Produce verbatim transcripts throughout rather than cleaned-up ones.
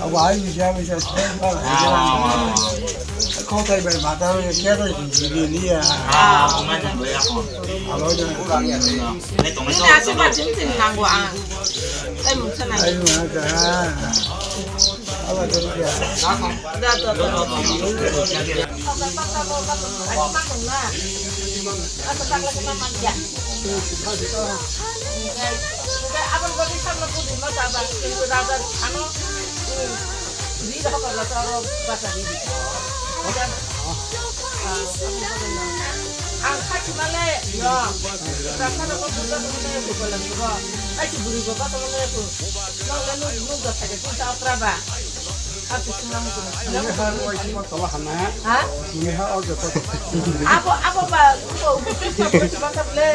Abo hai bisa, bisa. Kau tadi bai mata bai kaya tadi sendiri ni ya. Abo jangan. Ini nasi macam sini nanggu ang. Saya mau sana. Ayo, ada. Apa tadi ya? Dah, dah, dah. Apa tak lagi makan ya? Enggak, abang bagi sama pun di mata abang, pintu dagar, anu, hmm, di dapat lah, taruh bahasa di. Udah. Ah, abang bagi mana? Angkat cuma le, ya. Rasa dapat juga temen le, bukan lagi, bro. Ay, si buri bapak temen le, tuh. Nang lalu, lu gak sakit, pun tak apa, bah. Ha? Abo, abo ba, ubo, ubo, ubo, ubo, le.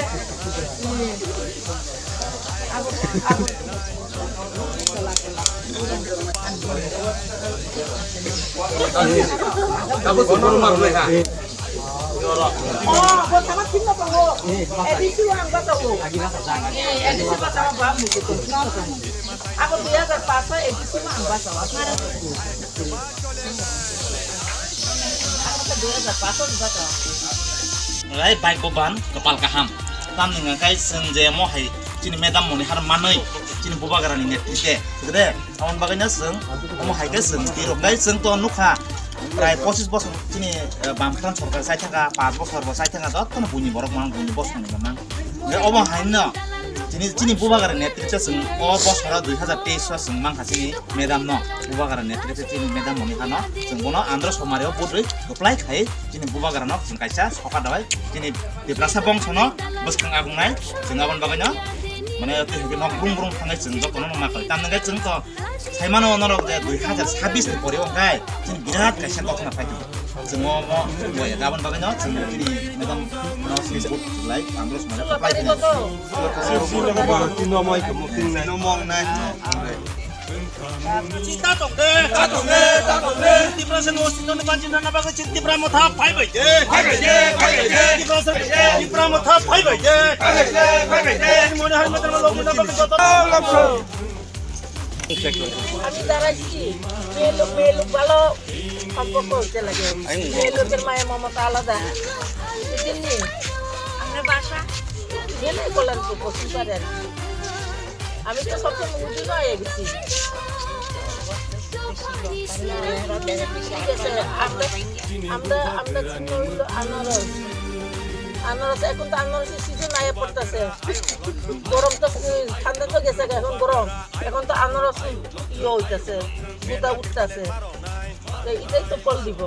Abo, abo. Abo, abo, abo, abo, abo, abo, abo, abo, abo, Oh, bo sama tinno tongo. A D C o ang basa o. Eh, A D C basa o ba mu ko. Abo dui hajar paanch A D C o ang basa o. Abo dui hajar paanch basa o. Rai bai ko ban kapal kaham. Tamni ngakai seng je mo hai chini madam moni har manoi chini bubagra ni netrite. Gede. Aboni bagwi no chwng omo hai khe chwng twi rok tei chwng to nukha, prai pochis bosor chini, eh, Bamkran sorkar chai thangkha, panch bosor bo chai thangkha, jotono buini borok mang, buini bosong ni mang. Hwnkhe omo hai no chini, chini bubagra netrite chwng o bosoro dui hajar teis o chwng mankha chini madam no, bubagra netrite chini madam moni hano chwng bono Andhra somari o budwi kwplai khai chini bubagra no chwng kaisa soka dawai chini Tiprasa bongso no bwskang agungnai chwng aboni bagwi no mane twi hai khe nok brum brum thangnai chwng jotono no ma koi tamni khe chwng to Saimano norok je dui hajar sabis ni pore o hwnkhe chini birat kaisa gotna phai tongo. Chwng omo waya gabon bagwi no chwng chini madam no Facebook lai Congress mane apply khe. Chita tong de, ta tong de, ta tong de. Tipra se no sino no banjin na bagwi chini Tipra motha phai bai de. Phai bai de, phai bai de. Tipra se Tipra motha phai bai de. Phai bai de, phai bai de. Mone hai motha logi na bagwi joto. আমি দাঁড়াইছি, মেয়ে লোক, মেয়ে লোক ভালো সম্পর্ক হইতে লাগে। মেয়ে লোকের মায়া মমতা আলাদা। বুঝলেন নি? আমরা বাসা গেলে কল্যাণপুর, পশ্চিম পাড়ে আর কি। আমি তো সবসময় উজু হয়ে গেছি। ঠিক আছে, আমরা, আমরা, আমরা চিহ্ন হইলো আনারস। আনারস, এখন তো আনারসের সিজন আয়া পড়তেছে। গরম তো, উম, ঠান্ডা তো গেছে, এখন গরম। এখন তো আনারস ইয়ে হইতাছে, গুদা উঠতাছে। তো এটাই তো ফল দিব।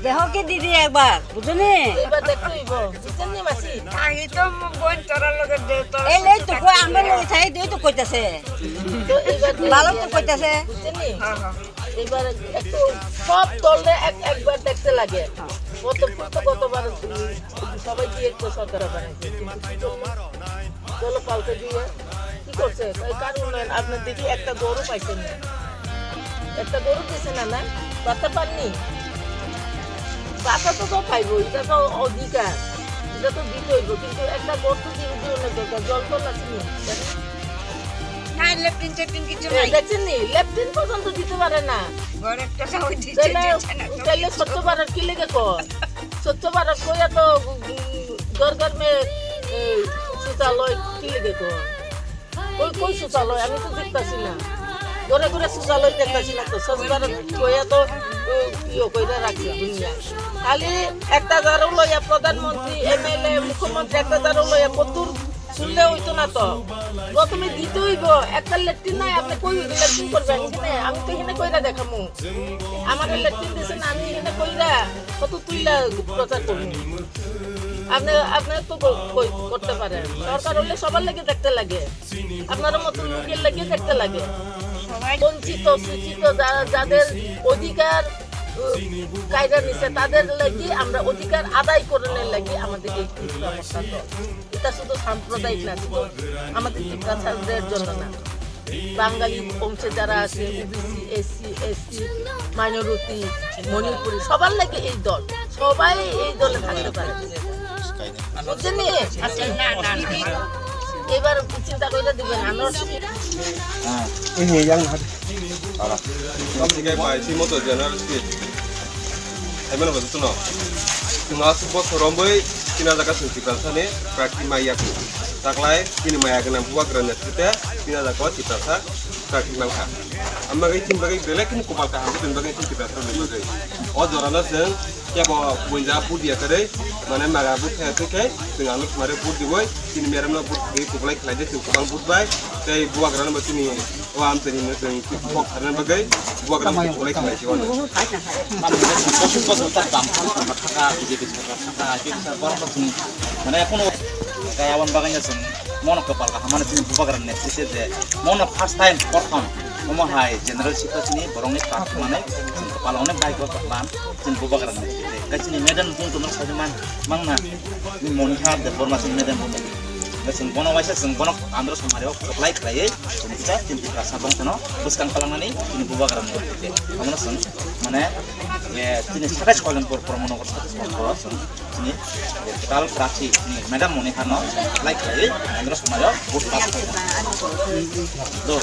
দেখো কি দিদি একবার, বুঝছো নি? এবার দেখতে হইব, বুঝছেন নি মাসি? আগে তো বোন তোরার লগে দে, তোরা এই, এই তো কই, আমার লগে থাকি দুই তো কইতাছে। তো এবার দেখতে বালক তো হইব, কইতাছে। বুঝছেন নি? হ্যাঁ, হ্যাঁ। এবার একটু সব দলরে এক, একবার দেখতে লাগে। গত, গতবার সবাই দিয়ে তো সরকার বানাইছে, কিন্তু কি করবে? দল পাল্টে দিয়ে কি করছে? এই কার উন্নয়ন? আপনার দেখি একটা গরু পাইছেন না, একটা গরু দিছে না, না? বার্তা পাননি? বার্তা তো, তো পাইবো, এটা তো অধিকার, এটা তো দিতে হইব, কিন্তু একটা গরু তো দিয়ে দিয়ে অনেক দরকার, জল তো লাগেনি, জানেন? নাই, লেট্রিন টেট্রিন কিছু এই নাই। দেখছেন নি? লেট্রিন পর্যন্ত দিতে পারে না। ঘরে একটা সবাই দিচ্ছে, তাহলে, দিচ্ছে না। তাহলে স্বচ্ছ ভারত কি লেগে কর? স্বচ্ছ ভারত কইয়া তো, উম, ঘর ঘর মে, এ, শৌচালয় কি লেগে কর? কই, কই শৌচালয়? আমি তো দেখতাছি না। ঘরে ঘরে শৌচালয় দেখতাছি না তো। স্বচ্ছ ভারত কইয়া তো, উম, ইয়ে কইরা রাখছে দুনিয়া। খালি একটা ঝাড়ু লইয়া প্রধানমন্ত্রী, এমএলএ, মুখ্যমন্ত্রী একটা ঝাড়ু লইয়া কত শুনলে হইতো না তো। প্রথমে দিতে হইব, একটা লেট্রিন নাই, আপনি কই হইতে লেট্রিন করবেন? এখানে আমি তো এখানে কইরা দেখামু। আমার লেট্রিন দিয়েছেন, আমি এখানে কইরা কত তুইলা প্রচার করবো। আপনি, আপনি তো কই, কই করতে পারেন। সরকার হলে সবার লাগে দেখতে লাগে। আপনার মতো লোকের লাগে দেখতে লাগে। বঞ্চিত, শোষিত, যা-, যাদের অধিকার, উম, কায়দা নিছে, তাদের লাগি আমরা অধিকার আদায় করানোর লাগি আমাদের এই ত্রিপুরা মহাসভা। এটা শুধু সাম্প্রদায়িক না, শুধু আমাদের ত্রিপুরাদের জন্য না, বাঙালি বংশে যারা আছে, OBC, SC, ST, minority, Manipuri, সবার লাগে এই দল, সবাই এই দলে থাকতে পারে। বুঝছেন নি? এবার চিন্তা করে Ah, ini yang ada. Ala. Kami tiga bai si motor general speed. Hai mana betul no? Tengah sebuah sorombai tina jaga sing kita sana praktik maya ku. Taklai ini maya kena buat kerana kita tina jaga kita sa praktik mangka. Amma gai tim bagai belek ini kupal kaham tim bagai tim kita sa bagai. Oh jorana seng. Kebo buinja bud ya kare, mane maga bud khe khe khe, chwng ano mare bud diwi, chini meram no bud diwi kublai khlai de chwng kubang bud bai, tei bubagra no chini o am tani no chwng kok thar na bagwi, bubagra no kublai khlai si wano. Bosong bosong tak bang thang thang thaka, B J P sorkar thaka, I P F sorkar no chwng, mane kono kaya wan bagwi no chwng mono kwpal kaham mane chini bubagra ni netrite je mono first time prothom omo hai general sita chini borok ni tak mane chwng kwpal onek bai kok kaham. Chini bubagra ni, kaisa ni madam bung tongma sadi man, mangna, ni Monika Debbarma chini madam bung. Chwng bono waisa chwng bono andro samari o apply khlaiwi, chini kisa chini kisa bong tono bwskang palangnani chini bubagra ni. Amno chwng, mane, eh, chini sakai Koilanpur, Pramanagar sakai Koilanpur chwng chini, eh, tal prachi chini madam Monika no apply khlaiwi andro samari o vote pass khlaiwi. Do.